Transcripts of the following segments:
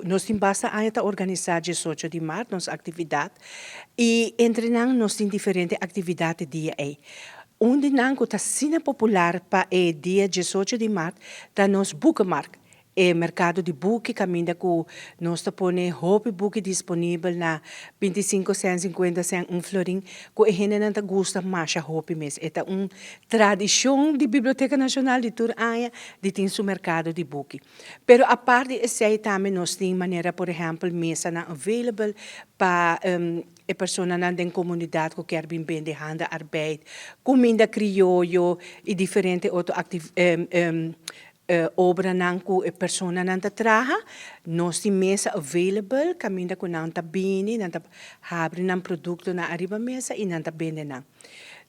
Nos tin basta aña ta organisa 18 di maart nos actividad y entre nan nos tin diferente actividad e dia ey. Un di nan cu ta asina popular pa e dia 18 di maart ta nos boekenmarkt. E mercado di buki caminda cu nos ta pone hopi buki disponibel na 25 cent, 50 cent, 1 florin, cu e hendenan ta gusta masha hopi mes. E ta un tradicion di Biblioteca Nacional di tur aña di tin su mercado di buki. Pero aparte di esey tambe nos tin manera, por ehempel, mesanan available pa e personanan den comunidad cu kier bin bende handarbeid, cuminda crioyo y diferente otro obranan cu e personanan ta traha. Nos tin mesa available, caminda cu nan ta bini, nan ta habri nan productonan ariba mesa y nan ta bende nan.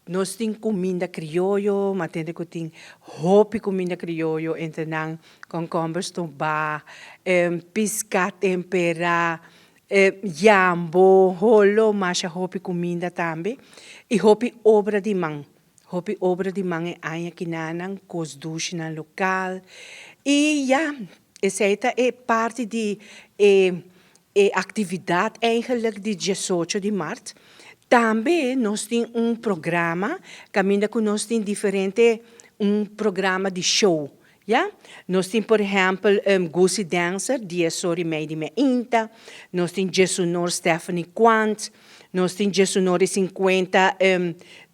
Nos tin cuminda crioyo, m'a tende cu tin hopi cuminda crioyo, entre nan concomber stoba, pisca tempera, yambo, holo, masha hopi cuminda tambe. Y hopi obra di man. Hopi obra di man e aña kinanan, cos nan local. Y ja, esey ta e parti di e actividad eigenlijk di 18 di maart. Tambe nos tin un programa, caminda cu nos tin diferente un programa di show. Ja? Nos tin, por ehempel, Gucci Dancer, 10:30 di mainta. Nos tin Jesunor Stephanie Quant. Nos tin 11:50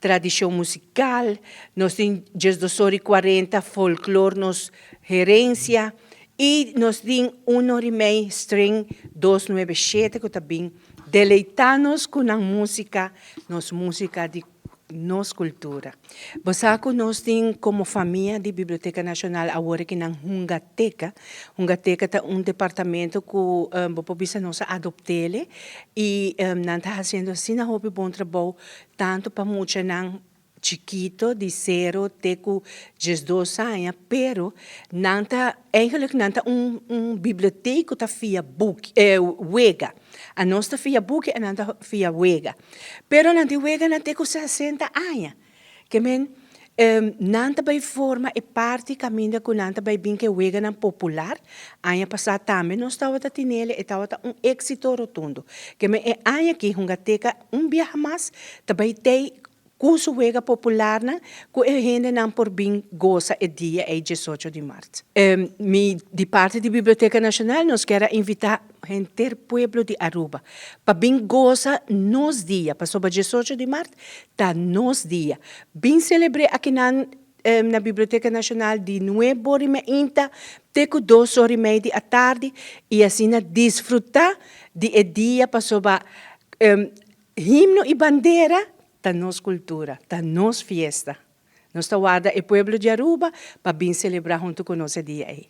tradicion musical. Nos tin 12:40 folklore nos herencia. Y nos tin 1:30 String 297 cu tambe deleita nos cu musica, nos musica di nos cultura. Bo cu nos tin como famia di Biblioteca Nacional awor cu nan Hungateca. Hungateca ta un departamento cu bo por bisa nos a adopt'e y nan ta haciendo asina hopi bon trabou, tanto pa muchanan chikito di 0 te cu 12 aña, pero nan ta eigenlijk nan ta un biblioteca ta via buki, wega. Anos ta via buki y nan ta via wega. Pero nan tin wega nan te cu 60 aña. Ke men nan ta bay forma e parti caminda cu nan ta bay bin cu weganan popular. Aña pasa tambe nos tawata tin'e e tawata un exito rotundo. Ke men e aña aki Hungateca un biaha mas ta bay tey cu su wega popular nan cu e hendenan por bin goza e dia ey 18 di maart. Mi di parti di Biblioteca Nacional nos kier invita henter pueblo di Aruba pa bin goza nos dia, pasobra 18 di maart ta nos dia. Bin celebra aki na Biblioteca Nacional di 9:00 di mainta te cu 2:30 di atardi y asina disfruta di e dia, pasobra himno y bandera ta nos cultura, ta nos fiesta. Nos ta warda e pueblo di Aruba pa bin celebra hunto cu nos e dia ey.